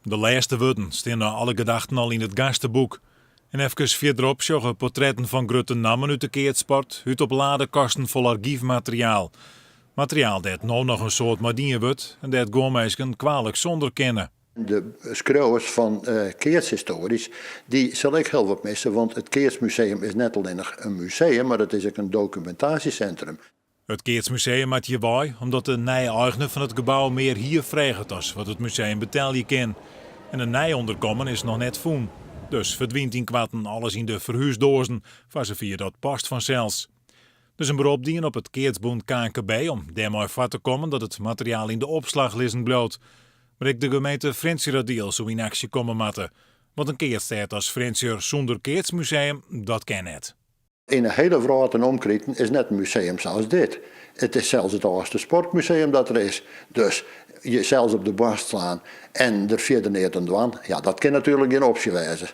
De lêste wurden stean nei alle gedachten al yn it gasteboek. En efkes fierderop sjogge portretten fan grutte nammen út de keatssport út op ladekasten fol argyfmateriaal. Materiaal dêr't no noch in soad mei dien wurdt en dêr't guon minsken kwalik sûnder kinne. De skriuwers fan keatshistoarjes dy sille ek hiel wat misse, want it Keatsmuseum is net allinnich in museum, mar it is ek in dokumintaasjesintrum. It Keatsmuseum moat hjir wei omdat de nije eigner fan it gebou mear hier freget as wat it museum betelje kin. En in nij ûnderkommen is noch net fûn. Dus ferdwynt ynkoarten alles yn de ferhúsdoazen, foar safier dat past fansels. Dus in berop dien op it keatsbûn knkb om dêrmei foar te kommen dat it materiaal yn de opslach lizzen bliuwt. Mar ek de gemeente Frjentsjeradiel soe yn aksje komme moatte. Want in keatsstêd as Frjentsjer sûnder keatsmuseum, dat kin net. Yn de hiele wrâld en omkriten is net in museum sa as dit. It is sels it âldste sportmuseum dat der is. Dus jesels op de boarst slaan en der fierder neat oan dwaan, ja, dat kin natuerlik gjin opsje wêze.